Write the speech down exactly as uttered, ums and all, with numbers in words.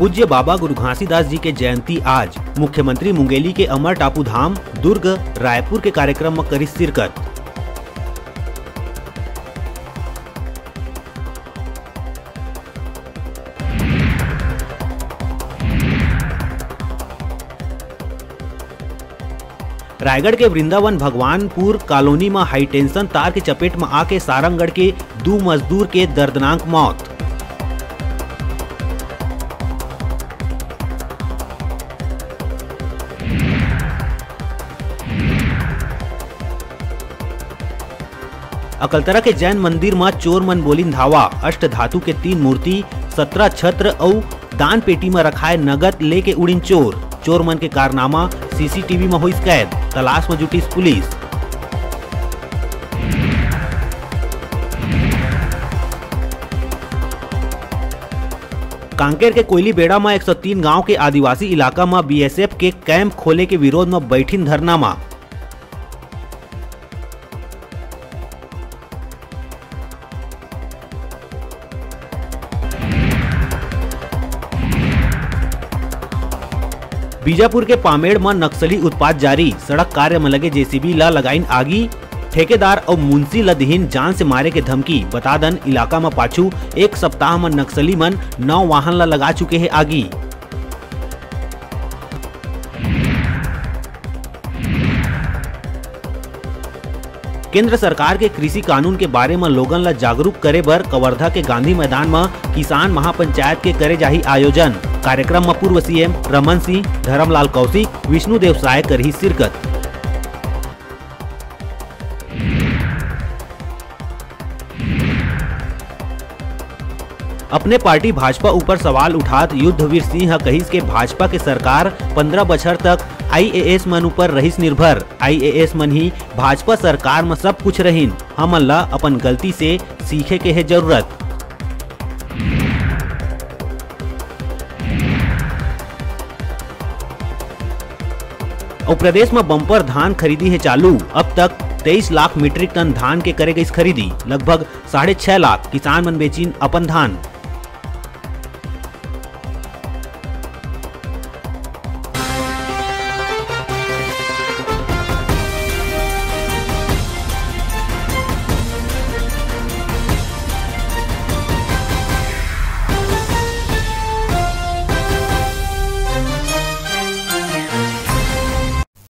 पूज्य बाबा गुरु घासीदास जी के जयंती आज, मुख्यमंत्री मुंगेली के अमर टापू धाम, दुर्ग, रायपुर के कार्यक्रम म करिस शिरकत। रायगढ़ के वृंदावन भगवानपुर कॉलोनी म हाईटेंशन तार के चपेट म आके सारंगढ़ के दू मजदूर के दर्दनाक मौत। अकलतरा के जैन मंदिर म चोर मन बोलिन धावा, अष्ट धातु के तीन मूर्ति, सत्रह छत्र अउ दान पेटी म रखाए नगद लेके उड़िन चोर। चोर मन के कारनामा सीसीटीवी म होइस कैद, तलाश म जुटिस पुलिस। कांकेर के कोयली बेड़ा म एक सौ तीन गांव के आदिवासी इलाका म बीएसएफ के कैंप खोले के विरोध म बैठिन धरना म। बीजापुर के पामेड़ म नक्सली उत्पात जारी, सड़क कार्य म लगे जेसीबी ला लगाइन आगी, ठेकेदार अउ मुंशी ला दिहिन जान से मारे के धमकी। बता दन, इलाका म पाछू एक सप्ताह म नक्सली मन नौ वाहन ला लगा चुके हे आगी। केंद्र सरकार के कृषि कानून के बारे म लोगन ल जागरूक करे बर कवर्धा के गांधी मैदान म किसान महापंचायत के करे जाही आयोजन। कार्यक्रम म पूर्व सीएम रमन सिंह, धरमलाल कौशिक, विष्णुदेव साय करही शिरकत। अपने पार्टी भाजपा ऊपर सवाल उठात युद्धवीर सिंह ह कहिस के भाजपा के सरकार पंद्रह बछर तक आईएएस मन ऊपर रहिस निर्भर। आईएएस मन ही भाजपा सरकार म सब कुछ रहिन। हमन ला अपन गलती से सीखे के हे जरूरत। अउ प्रदेश म बम्पर धान खरीदी हे चालू। अब तक तेईस लाख मीट्रिक टन धान के करे गइस खरीदी। लगभग साढ़े छह लाख किसान मन बेचिन अपन धान।